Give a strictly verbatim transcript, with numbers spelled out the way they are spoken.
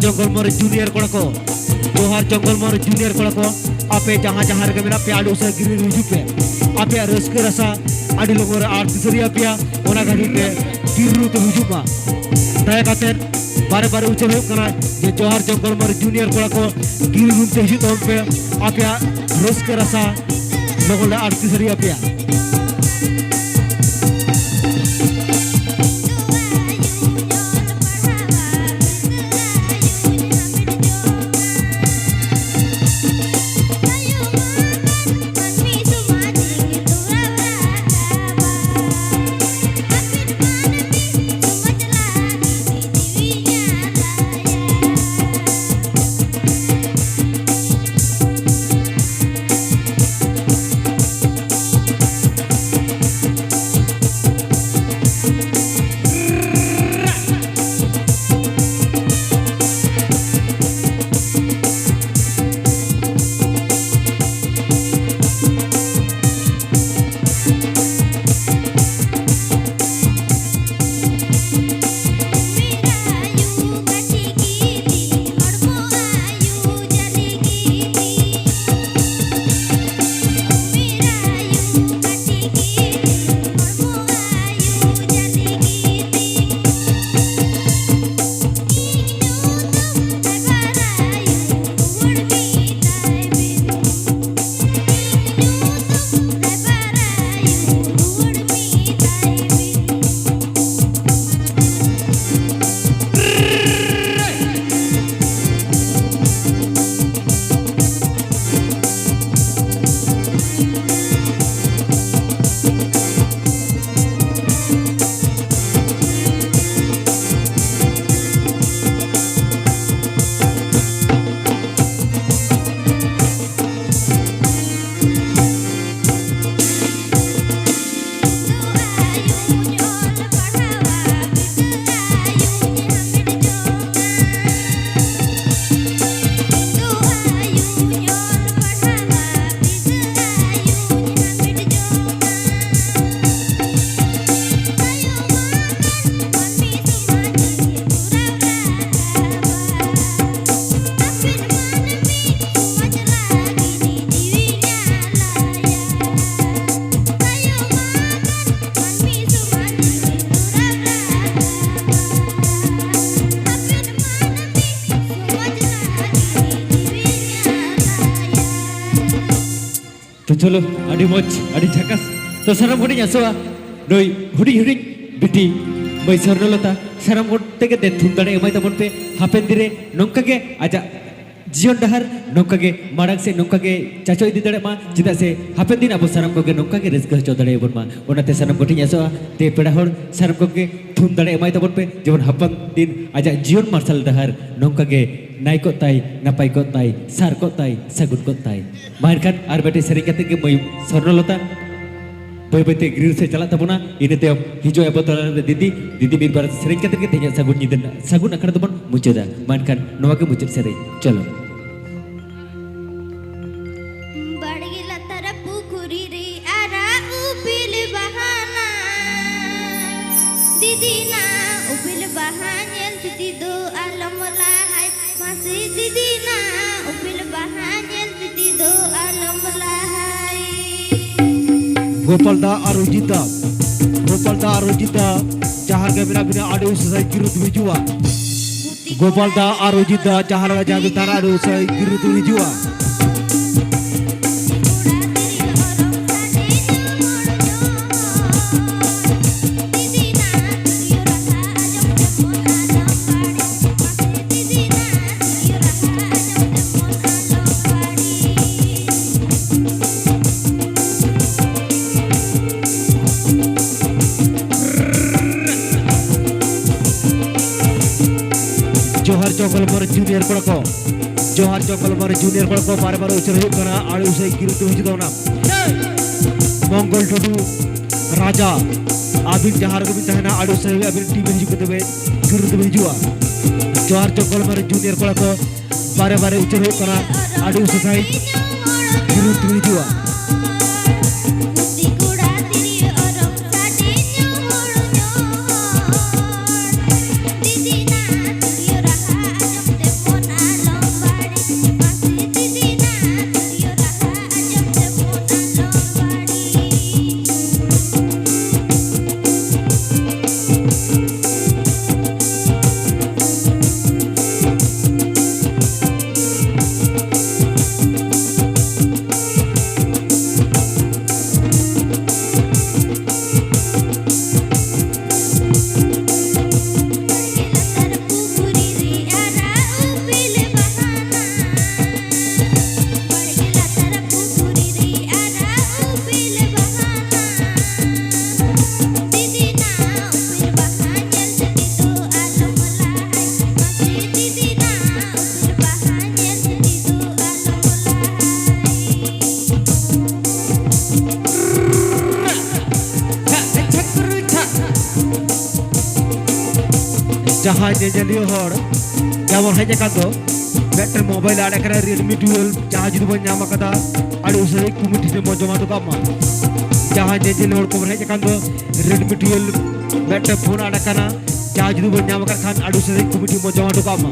ᱡᱚᱝᱜᱚᱞ ᱢᱚᱦᱚᱞ ᱡᱩᱱᱤᱭᱟᱨ ᱠᱚᱲᱟ ᱠᱚ, ᱡᱚᱦᱟᱨ ᱡᱚᱝᱜᱚᱞ ᱢᱚᱦᱚᱞ ᱡᱩᱱᱤᱭᱟᱨ ᱠᱚᱲᱟ ᱠᱚ, ᱟᱯᱮ ᱡᱟᱦᱟᱸ ᱡᱟᱦᱟᱸ ᱨᱮᱜᱮ ᱢᱮᱱᱟᱜ ᱯᱮᱭᱟ, ᱟᱹᱰᱤ ᱩᱥᱟᱹᱨᱟ ᱜᱤᱨᱤ ᱨᱮ ᱦᱤᱡᱩᱜ ᱯᱮ᱾ ᱟᱯᱮᱭᱟᱜ ᱨᱟᱹᱥᱠᱟᱹ ᱨᱟᱥᱟ ᱟᱹᱰᱤ ᱞᱚᱜᱚᱱ ᱨᱮ ᱟᱨ ᱛᱤᱥᱟᱹᱨᱤ ᱟᱯᱮᱭᱟ, ᱚᱱᱟ ᱠᱷᱟᱹᱛᱤᱨ ᱛᱮ ᱜᱤᱨᱤ ᱨᱩᱢ ᱛᱮ ᱦᱤᱡᱩᱜ ᱢᱟ᱾ ᱫᱟᱭᱟ ᱠᱟᱛᱮ ᱵᱟᱨᱮ ᱵᱟᱨᱮ ᱩᱪᱷᱟᱹᱱ ᱦᱩᱭᱩᱜ ᱠᱟᱱᱟ ᱡᱮ ᱡᱚᱦᱟᱨ ᱡᱚᱝᱜᱚᱞ ᱢᱚᱦᱚᱞ ᱡᱩᱱᱤᱭᱟᱨ ᱠᱚᱲᱟ ᱠᱚ, ᱜᱤᱨᱤ ᱨᱩᱢ ᱛᱮ ᱦᱤᱡᱩᱜ ᱛᱟᱵᱚᱱ ᱯᱮ, ᱟᱯᱮᱭᱟᱜ ᱨᱟᱹᱥᱠᱟᱹ ᱨᱟᱥᱟ ᱞᱚᱜᱚᱱ ᱞᱮ ᱟᱨ ᱛᱤᱥᱟᱹᱨᱤ ᱟᱯᱮᱭᱟ᱾ ᱪᱚᱞᱚ, ᱟᱹᱰᱤ ᱢᱚᱡᱽ, ᱟᱹᱰᱤ ᱡᱷᱟᱠᱟᱥ᱾ ᱛᱚ ᱥᱟᱱᱟᱢ ᱦᱚᱲᱤᱧ ᱟᱥᱚᱜᱼᱟ, ᱱᱩᱭ ᱦᱩᱰᱤᱧ ᱦᱩᱰᱤᱧ ᱵᱤᱴᱤ ᱢᱟᱹᱭ ᱥᱚᱨᱱᱚᱞᱚᱛᱟ ᱥᱟᱱᱟᱢ ᱦᱚᱲ ᱛᱮᱜᱮ ᱫᱮ ᱛᱷᱩᱢ ᱫᱟᱲᱮ ᱮᱢᱟᱭ ᱛᱟᱵᱚᱱ ᱯᱮ᱾ ᱦᱟᱯᱮᱱ ᱫᱤᱱ ᱨᱮ ᱱᱚᱝᱠᱟ ᱜᱮ ᱟᱡᱟᱜ ᱡᱤᱭᱚᱱ ᱰᱟᱦᱟᱨ ᱱᱚᱝᱠᱟ ᱜᱮ ᱢᱟᱲᱟᱝ ᱥᱮᱫ ᱱᱚᱝᱠᱟ ᱜᱮ ᱪᱟᱪᱚ ᱤᱫᱤ ᱫᱟᱲᱮᱭᱟᱜ ᱢᱟ, ᱪᱮᱫᱟᱜ ᱥᱮ ᱦᱟᱯᱮᱱ ᱫᱤᱱ ᱟᱵᱚ ᱥᱟᱱᱟᱢ ᱠᱚᱜᱮ ᱱᱚᱝᱠᱟ ᱜᱮ ᱨᱟᱹᱥᱠᱟᱹ ᱦᱚᱪᱚ ᱫᱟᱲᱮᱭᱟᱵᱚᱱ ᱢᱟ᱾ ᱚᱱᱟᱛᱮ ᱥᱟᱱᱟᱢ ᱠᱚᱴᱷᱮᱱ ᱟᱥᱚᱜᱼᱟ, ᱛᱮ ᱯᱮᱲᱟ ᱦᱚᱲ ᱥᱟᱱᱟᱢ ᱠᱚᱜᱮ ᱛᱷᱩᱢ ᱫᱟᱲᱮ ᱮᱢᱟᱭ ᱛᱟᱵᱚᱱ ᱯᱮ, ᱡᱮᱢᱚᱱ ᱦᱟᱯᱮᱱ ᱫᱤᱱ ᱟᱡᱟᱜ ᱡᱤᱭᱚᱱ ᱢᱟᱨᱥᱟᱞ ᱰᱟᱦᱟᱨ ᱱᱚᱝᱠᱟ ᱜᱮ ᱱᱟᱭ ᱠᱚᱜ ᱛᱟᱭ, ᱱᱟᱯᱟᱭ ᱠᱚᱜ ᱛᱟᱭ, ᱥᱟᱨ ᱠᱚᱜ ᱛᱟᱭ, ᱥᱟᱹᱜᱩᱱ ᱠᱚᱜ ᱛᱟᱭ᱾ ᱢᱟ ᱮᱱᱠᱷᱟᱱ ᱟᱨ ᱢᱤᱫᱴᱮᱡ ᱥᱮᱨᱮᱧ ᱠᱟᱛᱮ ᱜᱮ ᱢᱟᱹᱭ ᱥᱚᱨᱱᱚᱞᱚᱛᱟ ᱵᱟᱹᱭ ᱵᱟᱹᱭᱛᱮ ᱜᱨᱤᱞ ᱥᱮᱫ ᱪᱟᱞᱟᱜ ᱛᱟᱵᱚᱱᱟ᱾ ᱤᱱᱟᱹ ᱛᱟᱭᱚᱢ ᱦᱤᱡᱩᱜ ᱟᱵᱚ ᱛᱟᱞᱟ ᱨᱮ ᱫᱤᱫᱤ, ᱫᱤᱫᱤ ᱢᱤᱫ ᱵᱟᱨ ᱥᱮᱨᱮᱧ ᱠᱟᱛᱮ ᱜᱮ ᱛᱮᱦᱮᱧᱟᱜ ᱥᱟᱹᱜᱩᱱ ᱧᱤᱫᱟᱹ ᱨᱮᱱᱟᱜ ᱥᱟᱹᱜᱩᱱ ᱟᱠᱷᱲᱟ ᱫᱚᱵᱚᱱ ᱢᱩᱪᱟᱹᱫᱟ᱾ ᱢᱟ ᱮᱱᱠᱷᱟᱱ ᱱᱚᱣᱟ ᱜᱮ ᱢᱩᱪᱟᱹᱫ ᱥᱮᱨᱮᱧ᱾ ᱪᱚᱞᱚ᱾ ᱵᱟᱲᱜᱮ ᱞᱟᱛᱟᱨ ᱯᱩᱠᱷᱩᱨᱤ ᱨᱮ ᱟᱨᱟᱜ ᱩᱯᱮᱞ ᱵᱟᱦᱟᱱᱟ᱾ ᱫᱤᱫᱤᱱᱟ ᱩᱯᱮᱞ ᱵᱟᱦᱟ ᱧᱮᱞ ᱛᱮ ᱫᱤᱫᱤ ᱫᱚ ᱟᱞᱚᱢ ᱞᱟᱦᱟᱭ᱾ ᱢᱟᱥᱮ ᱫᱤᱫᱤᱱᱟ ᱩᱯᱮᱞ ᱵᱟᱦᱟ ᱧᱮᱞ ᱛᱮ ᱫᱤᱫᱤ ᱫᱚ ᱟᱞᱚᱢ ᱞᱟᱦᱟᱭ᱾ ᱜᱳᱯᱟᱞ ᱫᱟ ᱟᱨ ᱚᱡᱤᱛ ᱫᱟ, ᱜᱳᱯᱟᱞ ᱫᱟ ᱟᱨ ᱚᱡᱤᱛ ᱫᱟ, ᱡᱟᱦᱟᱸ ᱨᱮᱜᱮ ᱢᱮᱱᱟᱜ ᱵᱤᱱᱟ, ᱟᱹᱰᱤ ᱩᱥᱟᱹᱨᱟ ᱜᱤᱨᱩ ᱛᱮᱵᱤᱱ ᱦᱤᱡᱩᱜᱼᱟ᱾ ᱜᱳᱯᱟᱞ ᱫᱟ ᱟᱨ ᱚᱡᱤᱛ ᱫᱟ, ᱡᱟᱦᱟᱸ ᱞᱮᱠᱟ ᱡᱟᱦᱟᱸ ᱜᱮ ᱛᱟᱨᱟ ᱟᱹᱰᱤ ᱩᱥᱟᱹᱨᱟ ᱜᱤᱨᱩ ᱛᱮᱵᱤᱱ ᱦᱤᱡᱩᱜᱼᱟ᱾ ᱡᱚᱦᱟᱨ ᱡᱚᱝᱜᱚᱞ ᱢᱚᱨ ᱡᱩᱱᱤᱭᱟᱨ ᱠᱚᱲᱟ ᱠᱚ, ᱡᱚᱦᱟᱨ ᱡᱚᱝᱜᱚᱞ ᱢᱚᱨ ᱡᱩᱱᱤᱭᱟᱨ ᱠᱚᱲᱟ ᱠᱚ, ᱵᱟᱨᱮ ᱵᱟᱨᱮ ᱩᱪᱟᱹᱲ ᱦᱩᱭᱩᱜ ᱠᱟᱱᱟ, ᱟᱹᱰᱤ ᱩᱥᱟᱹᱨᱟ ᱜᱤᱨᱩ ᱛᱮ ᱦᱤᱡᱩᱜ ᱛᱟᱵᱚᱱᱟ᱾ ᱢᱚᱝᱜᱚᱞ ᱴᱩᱰᱩ ᱨᱟᱡᱟ, ᱟᱹᱵᱤᱱ ᱡᱟᱦᱟᱸ ᱨᱮᱜᱮ ᱵᱤᱱ ᱛᱟᱦᱮᱱᱟ, ᱟᱹᱰᱤ ᱩᱥᱟᱹᱨᱟ ᱟᱹᱵᱤᱱ ᱴᱤᱢ ᱦᱤᱡᱩᱜ ᱠᱟᱛᱮ ᱵᱤᱱ ᱜᱤᱨᱩ ᱛᱮᱵᱤᱱ ᱦᱤᱡᱩᱜᱼᱟ᱾ ᱡᱚᱦᱟᱨ ᱡᱚᱝᱜᱚᱞ ᱢᱚᱨ ᱡᱩᱱᱤᱭᱟᱨ ᱠᱚᱲᱟ ᱠᱚ, ᱵᱟᱨᱮ ᱵᱟᱨᱮ ᱩᱪᱟᱹᱲ ᱦᱩᱭᱩᱜ ᱠᱟᱱᱟ, ᱟᱹᱰᱤ ᱩᱥᱟᱹᱨᱟ ᱥᱟᱺᱦᱤᱡ ᱜᱤᱨᱩ ᱛᱮᱵᱤᱱ ᱦᱤᱡᱩᱜᱼᱟ᱾ ᱡᱟᱦᱟᱸᱭ ᱧᱮᱧᱮᱞᱤᱭᱟᱹ ᱦᱚᱲ ᱡᱟᱦᱟᱸ ᱵᱚᱱ ᱦᱮᱡ ᱟᱠᱟᱱ ᱫᱚ, ᱢᱤᱫᱴᱮᱱ ᱢᱳᱵᱟᱭᱤᱞ ᱟᱲᱟᱜ ᱠᱟᱱᱟ Realme twelve, ᱡᱟᱦᱟᱸ ᱡᱩᱫᱤ ᱵᱚᱱ ᱧᱟᱢ ᱟᱠᱟᱫᱟ, ᱟᱹᱰᱤ ᱩᱥᱟᱹᱨᱟ ᱠᱚᱢᱤᱴᱤ ᱨᱮ ᱵᱚᱱ ᱡᱚᱢᱟ ᱦᱚᱴᱚ ᱠᱟᱜ ᱢᱟ᱾ ᱡᱟᱦᱟᱸᱭ ᱧᱮᱧᱮᱞᱤᱭᱟᱹ ᱦᱚᱲ ᱠᱚᱵᱚᱱ ᱦᱮᱡ ᱟᱠᱟᱱ ᱫᱚ, Realme twelve ᱢᱤᱫᱴᱮᱱ ᱯᱷᱳᱱ ᱟᱲᱟᱜ ᱠᱟᱱᱟ, ᱡᱟᱦᱟᱸ ᱡᱩᱫᱤ ᱵᱚᱱ ᱧᱟᱢ ᱟᱠᱟᱫ ᱠᱷᱟᱱ ᱟᱹᱰᱤ ᱩᱥᱟᱹᱨᱟ ᱠᱚᱢᱤᱴᱤ ᱵᱚᱱ ᱡᱚᱢᱟ ᱦᱚᱴᱚ ᱠᱟᱜ ᱢᱟ᱾